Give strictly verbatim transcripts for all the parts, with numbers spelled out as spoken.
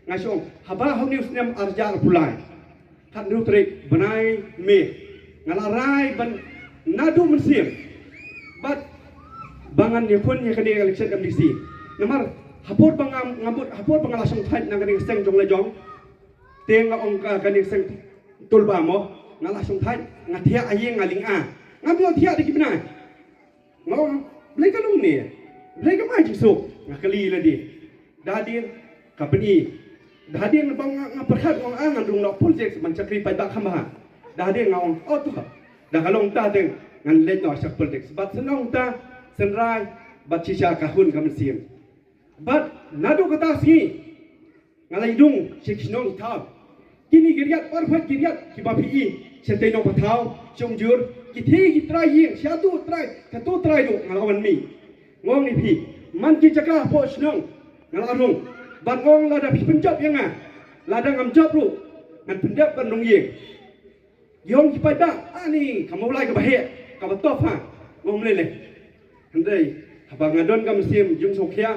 Nga shong haba ha une u snem arhajar arphew lai, khatnriew tarik bnai May, nga la rai ban naduh mynsiem bad ba ngan ïakhun ïa kane ka election M D C. Namar hapor ba nga, nga mut hapor ba nga la shong thait na kane ka seng jong la jong, te nga ong ka kane ka seng Tulba mo, nga la shong thait, nga thiah ha ïing, nga ling a, ngam ïoh thiah da ki bnai. Nga ong, Blei ka long ne, Blei ka mai jingsuk. Nga kylli lade. Da hadien ka pyni, da hadien ba nga, nga pyrkhat, nga ong, ah, ngan rung noh politics ban shakri paidbah kham bha. Da hadien nga ong, oh to, da ka long ta te ngan leit noh sha politics. Bad shen ong ta, shen rai, bad shisha ka hun ka mynsiem. Bad naduh kata sngi nga la ïadung sha ki shnong ki thaw. Kine ki riat, baroh ki riat kiba phi i, sha Tei Nongpathaw, sha Umjur, ki thei ki trai ïing, sha tu trai, ka tu trai duh nga la wan mih. Nga ong ïa phi, man ki jaka hapoh shnong nga la rung. Bad nga ong lada phi pynjop ïa nga, lada ngam jop ruh, ngan pyndep ban rung ïing. Ki ong ki paidbah, ani ka Mawlai kaba heh, kaba tough ha. Nga ong, ym lei lei. Hynrei haba nga don ka mynsiem jingsngewkhia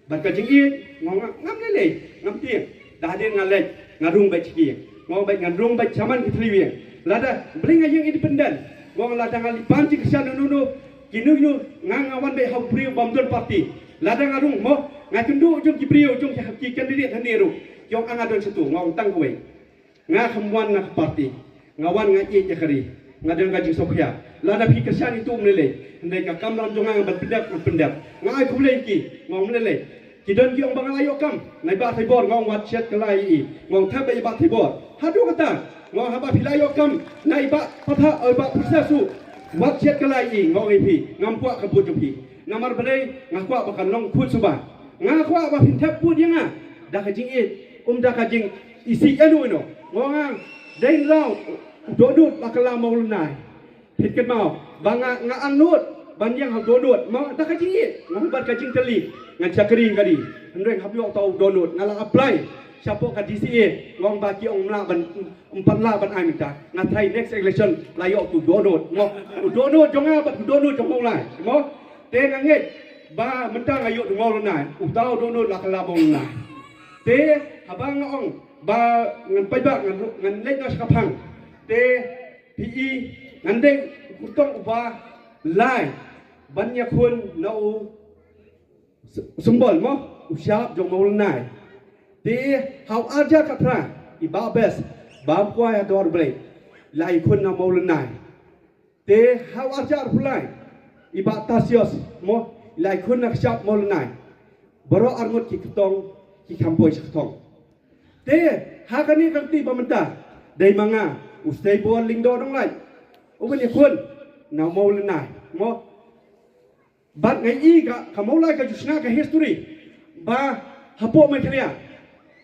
bad ka jingïeit, nga ong, ngam lei lei, ngam tieng. Da hadien nga leit, nga rung beit sha ki ïing. Nga ong beit ngan rung beit shaman ki thliew ïing. Lada Blei nga ïeng independent, nga ong lada nga leit ban jingkyrshan na uno uno, kino kino, nga, nga wan beit ha u briew bym don party. Lada nga rung mo, nga kynduh jong ki briew, jong ki, ki candidate hangne ruh. Ki ong, ah, nga don shatu. Nga ong, tang kawei. Nga kham wan na ka party. Nga wan, nga ïeit ïa ka ri. Nga don ka jingsngewkhia. Lada phi kyrshan ito, ym lei lei. Hynrei ka kamram jong nga ban pyndep, ngan pyndep. Nga ai khublei ïa ki. Nga ong, ym lei lei. Ki don ki ong ba nga la ïoh kam na i Bah Thoibor. Nga ong, wat shet kylla ïa i. Nga ong, thep beit i Bah Thoibor. Haduh katta, nga ong, haba phi la ïoh kam na i Bah Patha, o i Bah Pyrsa Suh, wat shet kylla ïa i. Nga ong ïa phi, ngam kwah ka vote jong phi. Namar balei? Nga kwah ba kan long khuid suba. Nga kwah ba phin thep vote ïa nga da ka jingïeit, ym da ka jingisih ïano ïano. Nga ong, dei na u Dohnud la kylla Mawlynnai. Phin kynmaw ba nga, nga angnud ban ïeng ha u Dohnud, mo, da ka jingïeit, mo, bad ka jingkylli. Ngan shakri ïa ka ri. Hynrei haba ïoh uta u Dohnud, nga la apply shapoh ka D C A. Nga ong ba ki ong ym lah ban, ym pat lah ban ai mynta. Nga try next election, la ïoh uta u Dohnud, mo. U Dohnud jong nga bad u Dohnud jong Mawlai, mo. Te nga ngeit ba mynta nga ïoh u Mawlynnai, uta u Dohnud la kylla Mawlynnai. Te haba nga ong ba ngan paidbah, ngan, ngan leit noh sha ka phang. Te phi i, ngan dei u kyrtong uba lai ban ïakhun na u s-, symbol, mo, u shap jong Mawlynnai. Te ha u arhajar khatphra, i Bah Best, bam kwai ha dor Blei, la ïakhun na Mawlynnai. Te ha u arhajar arphew lai, i Bah Tarsius, mo, la ïakhun na ka shap Mawlynnai. Baroh arngut ki kyrtong ki kham poi sha ka thong. Te ha kane ka kti ba mynta, dei ma nga, u Seiñbor Lyngdoh Nonglait, u ban ïakhun na u Mawlynnai, mo. Bad nga i ka, ka Mawlai ka ju shna ka history ba hapoh Meghalaya,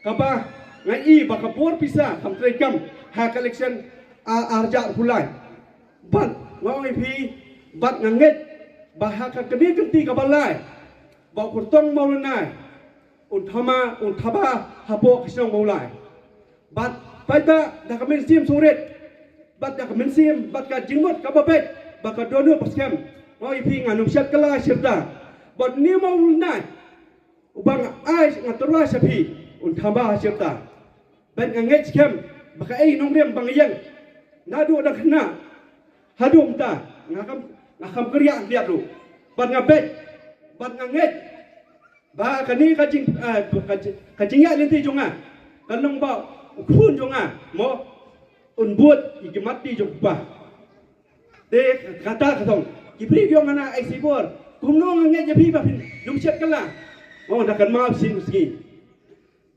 kaba nga i ba ka bor pisa kam treikam ha ka election a, arhajar arphew lai. Bad nga ong ïa phi, bad nga ngeit ba ha ka kane ka kti kaba lai, ba u kyrtong Mawlynnai un thama, un thaba hapoh ka shnong Mawlai. Bad paidbah, da ka mynsiem sngewrit, bad da ka mynsiem, bad ka jingmut kaba beit, bad ka dohnud ba skhem, nga ong ïa phi, ngan ym shet kylla shi rta. Bad une u Mawlynnai uba nga ai, nga tyrwa sha phi, un thaba shi rta. Bad nga ngeit skhem ba kaei nongrim ba nga ïeng, naduh dang khynnah haduh mynta, nga kam, nga kam kyrïah kyrïah ruh. Bad nga beit, bad nga ngeit ba kane ka jing, eh, ka jing, ka jingïaid lynti jong nga kan long ba u khun jong nga, mo, un bud ïa ki mat ti jong u kpa. Te kata ka thong, ki briew ki ong, hana, ai Seiñbor, kumno ngan ngeit ïa phi ba phin ym shet kylla? Mo, da kynmaw shisien u sngi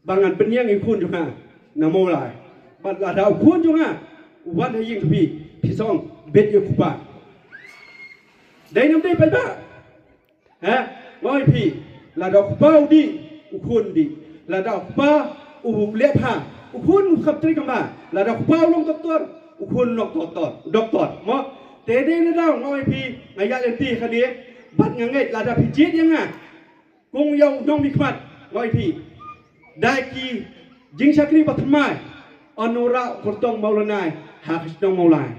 ba ngan pynïeng ïa u khun jong nga na Mawlai. Bad lada u khun jong nga u wan ha ïing phi, phi sa ong, bit ïa u kpa. Dei ne ym dei, paidbah? Ha? Nga ong ïa phi, lada u kpa u dih, u khun u dih. Lada u kpa u leh bha, u khun u kham trei kham bha. Lada u kpa u long doktor, u khun u long doktor, doktor. Mo? Te dei na daw, nga ong ïa phi, nga ïaid lynti kane, bad nga ngeit lada phi jied ïa nga kum ïa u nongmihkhmat, nga ong ïa phi, da ki jingshakri ba thymmai, yn wanrah u kyrtong Mawlynnai ha ka shnong Mawlai.